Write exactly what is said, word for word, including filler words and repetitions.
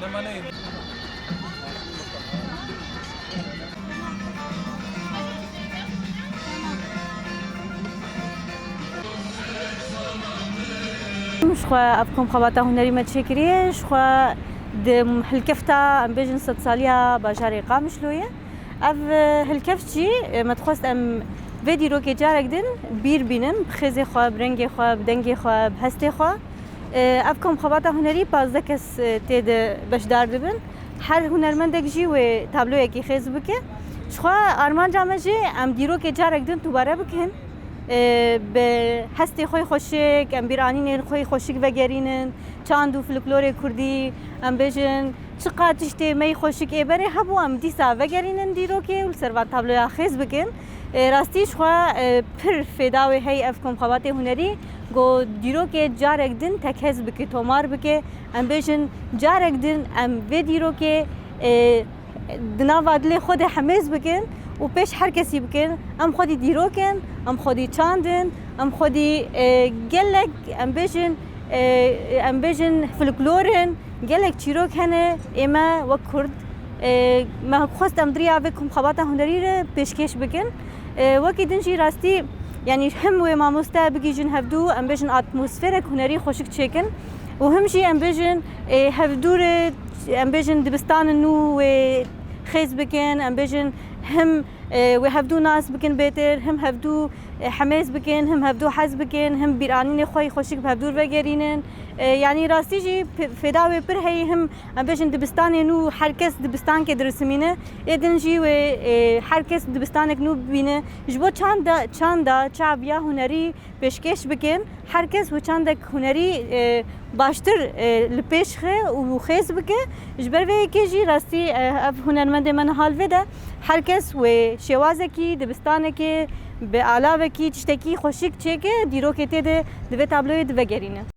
Ji xwe ev komxebata hunerî me çêkiriye, ji xwe di hilkefta, em bêjin, sedsaliya bajarê Qamişloyê. Ev, e, hilkef jî, e, me dixwest em vê dîrokê carek din bîr bînin, bi xêzê xwe, bi rengê xwe, bi dengê xwe, bi hestê xwe. E, ev komxebata hunerî pazdeh kes, e, tê de beşdar dibin. Her hunermendek jî wê tabloyekî xêz bike. Ji xwe armanca me jî em dîrokê carek din dubare bikin. E, bi hestê xwe yê xweşik, em bîranînên xwe yê xweşik vegerînin, çand û folklorê kurdî, em bêjin, çiqa tiştê me yê xweşik ê berê hebû, em dîsa vegerînin dîrokê û li ser van tabloya xêz bikin. E, rastî ji xwe, e, pir fêda wê hey ev komxebatê hunerî, ku dîrokê carek din tekez bike, tomar bike, em bêjin, carek din em vê dîrokê, e, di nava dilê xwe de hemêz bikin û pêş her kesî bikin. Em xwedî dîrok in, em xwedî çand in, em xwedî, e, gelek, em bêjin, e, em bêjin folklor in, gelek çîrok hene ê me wek Kurd. E, me xwest em di riya vê komxebata hunerî re pêşkêş bikin. E, wekî din jî rastî, yanî him wê mamoste bigihîjin hevdû, em bêjin atmosferek hunerî xweşik çêkin û him jî em bêjin, e, hevdû re, em bêjin dibistanên nû wê xêz bikin, em bêjin him, e, wê hevdû nas bikin bêtir, him hevdû, e, hemêz bikin, him hevdû hez bikin, him bîranînê xwe yê xweşik bi hevdû vegerînin. E, yanî rastî jî pe-, fêda wê pir heyî, him em bêjin dibistanê nû her kes dibistankê dirisimîne, ê din jî wê, e, her kes dibistanek nû bibîne. Ji bo çanda, çanda, çav ya hunerî pêşkêş bikin. Her kes wê çandek hunerî, e, baştir, e, li pêş xe û xêz bike. Ji ber vê yekê jî rastî, e, ev hunermendê me niha li vê de her kes wê şêwazekî, dibistanekê, bi alavekî, tiştekî xweşik çêke, dîrokê tê de di vê tabloyê de vegerîne.